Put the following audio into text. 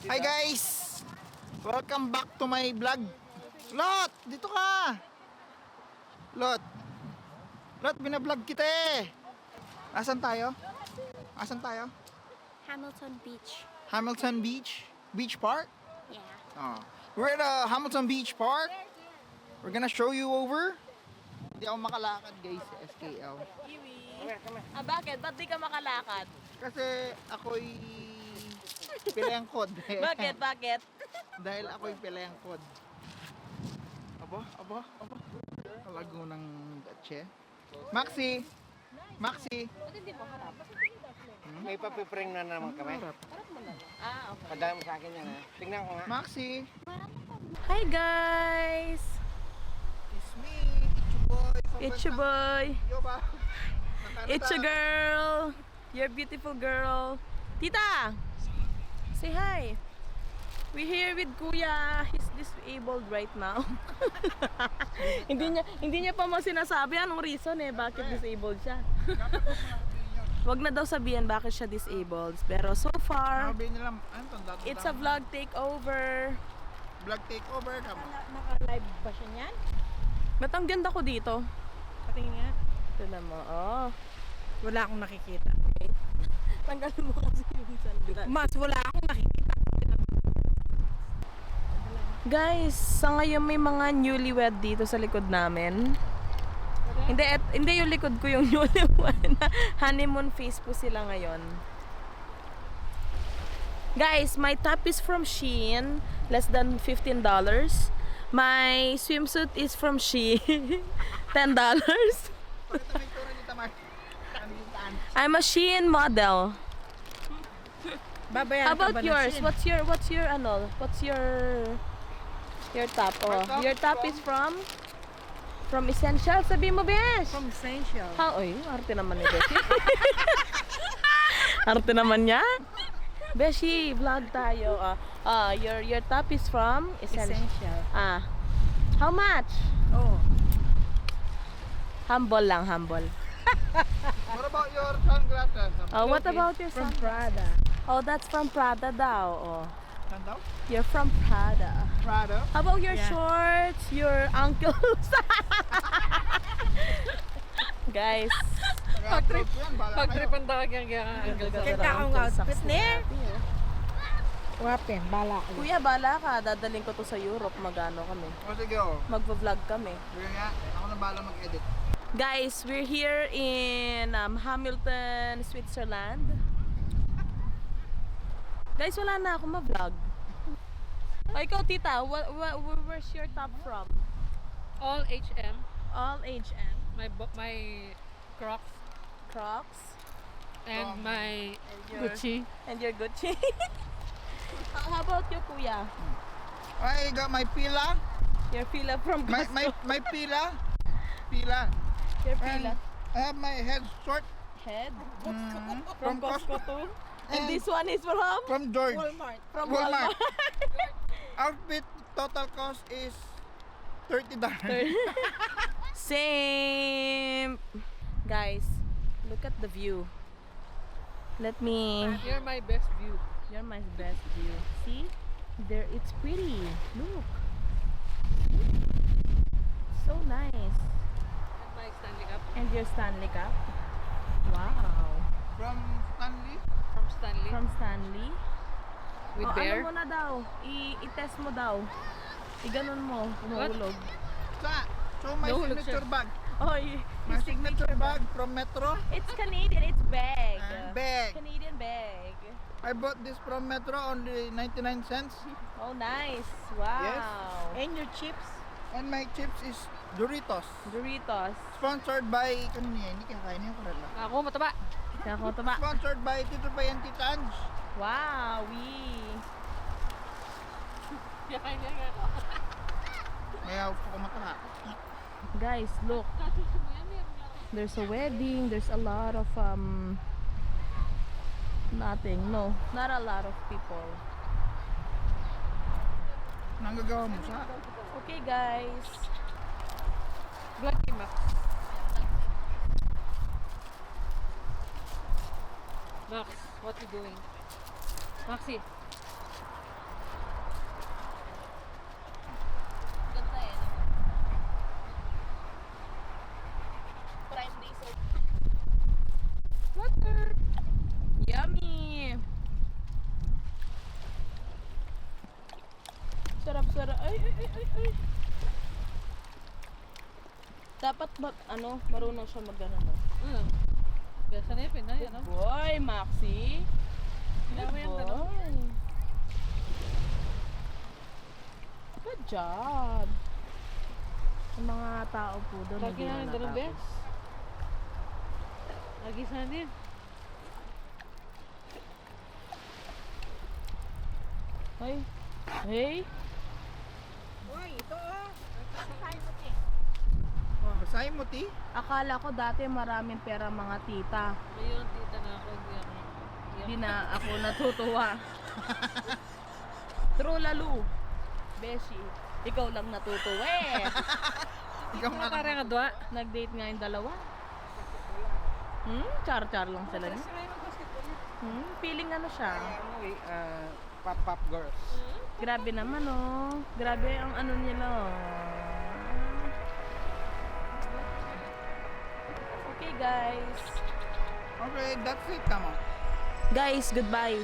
Hi guys! Welcome back to my vlog. Lot! Dito ka! Lot! Lot, bina-vlog kita eh! Asan tayo? Asan tayo? Hamilton Beach. Hamilton Beach? Beach Park? Yeah. Oh. We're at Hamilton Beach Park. We're gonna show you over. Hindi ako makalakad, guys, sa SKL. Ah, bakit? Ba't di ka makalakad? Kasi ako'y pilengkod. Bakit? Bakit? Dahil ako'y pilengkod. Aba, aba, aba. Kalago ng gatse. Maxi! Maxi! Ba't hindi mo harap? May papipring na naman kami. Harap. Ah, okay. Padala mo sa akin yan ha. Tingnan ko nga. Maxi! Hi, guys! It's me, it's your boy. It's your boy. Yo ba? It's your girl. Your beautiful girl. Tita! Say hi. We're here with Kuya. He's disabled right now. Hindi niya pa mo sinasabi anong reason eh bakit disabled siya. Wag na daw sabihin bakit siya disabled. Pero so far, Sabi nila, ano to? it's a vlog takeover. Vlog takeover. Kamo. Naka-live ba siya niyan? Ba't ang ganda ko dito? Patingin nga. Tignan mo, oh. Wala akong nakikita. Tanggalin mo kasi yung sandal. Mas wala akong nakikita. Guys, sa ngayon may mga newlywed dito sa likod namin. Hindi, hindi yung likod ko yung newlywed. Honeymoon phase po sila ngayon. Guys, my top is from Shein, less than $15. My swimsuit is from Shein, $10. Pakita mo yung tsura ni Tamar. Ano yung taan? I'm a Shein model. Babayaran How ka about ba ng yours? Shein? What's your ano? What's your top? Oh, My top your top is from Essential. Sabi mo, Besh. From Essential. Ha, oy, arte naman ni Beshi. Arte naman niya. Beshi, vlog tayo. Ah, ah, your top is from Essential. Essential. Ah. How much? Oh. Humble lang, humble. What about your sunglasses? Oh, what about your From son? Prada. Oh, that's from Prada daw. Oh. Saan daw? You're from Prada. Prada? How about your Yeah. shorts, your ankles? Guys, Pag-trip. Pag-tripan talaga yung angle sa Kita akong outfit ni. Wapin, bala ko. Kuya, bala ka. Dadaling ko to sa Europe. Magano kami. O sige oh. Magvo-vlog kami. Sige nga, ako na bahala mag-edit. Guys, we're here in Hamilton, Switzerland. Guys, wala na ako ma-vlog. O, ikaw, tita, where's your top from? All HM. All HM. My Crocs Crocs. and my And your, Gucci. And your Gucci. How about you, kuya? I got my pila. Your pila from My Costco. my pila. Pila. Your And pila. I have my head short Head. From From Costco too. And And this one is from? From George. Walmart. From Walmart. Outfit total cost is $30. Same. Guys, look at the view. Let me. You're my best view. You're my best view. See? There, it's pretty. Look. So nice. And my Stanley Cup. And your Stanley Cup. Wow. From Stanley. From Stanley. From Stanley. With Oh, bear. ano mo na daw? I-test mo daw. I-ganon mo. Mahulog. Sa, so my Nahulog signature siya. bag. Oh, My signature bag from Metro. it's Canadian. It's bag. Ah, bag. Canadian bag. I bought this from Metro, only 99 cents. Oh, nice. Wow. Yes. And your chips. And my chips is Doritos. Doritos. Sponsored by, kanina yan, hindi kakain yung karela. Ako mataba. Ako tama. Sponsored by Tito Pay and Tita Ange. Wow, we. Kakain niya nga ako. Kaya ako mataka. Guys, look. There's a wedding. There's a lot of nothing. No, not a lot of people. Nanggagawa mo sa? Okay, guys. Vlog kay Max. Max, what you doing? Maxi. Ay, ay, ay, ay, ay. Dapat mag, ano, marunong siya mag ano, no? Ano? Gasa na yung Pinay, ano? Boy, Maxi. Hindi mo yung tanong. Boy. Good job. Ang mga tao po doon, Lagi hindi na namin dalawang natapos. beses. Lagi sana yun. Ay. Hey. Uy, ito oh. Basahin mo, ti. Akala ko dati maraming pera mga tita. Ngayon, tita na ako, hindi ako. Hindi na ako natutuwa. True lalo. Beshi, ikaw lang natutuwa eh. Ikaw nga lang. Parang nga doa. Nag-date nga yung dalawa. Char-char lang sila niya. Feeling ano siya. Ano eh, pop-pop girls. Grabe naman oh. Grabe ang ano nila oh. Okay guys. Okay, that's it. Come on. Guys, goodbye.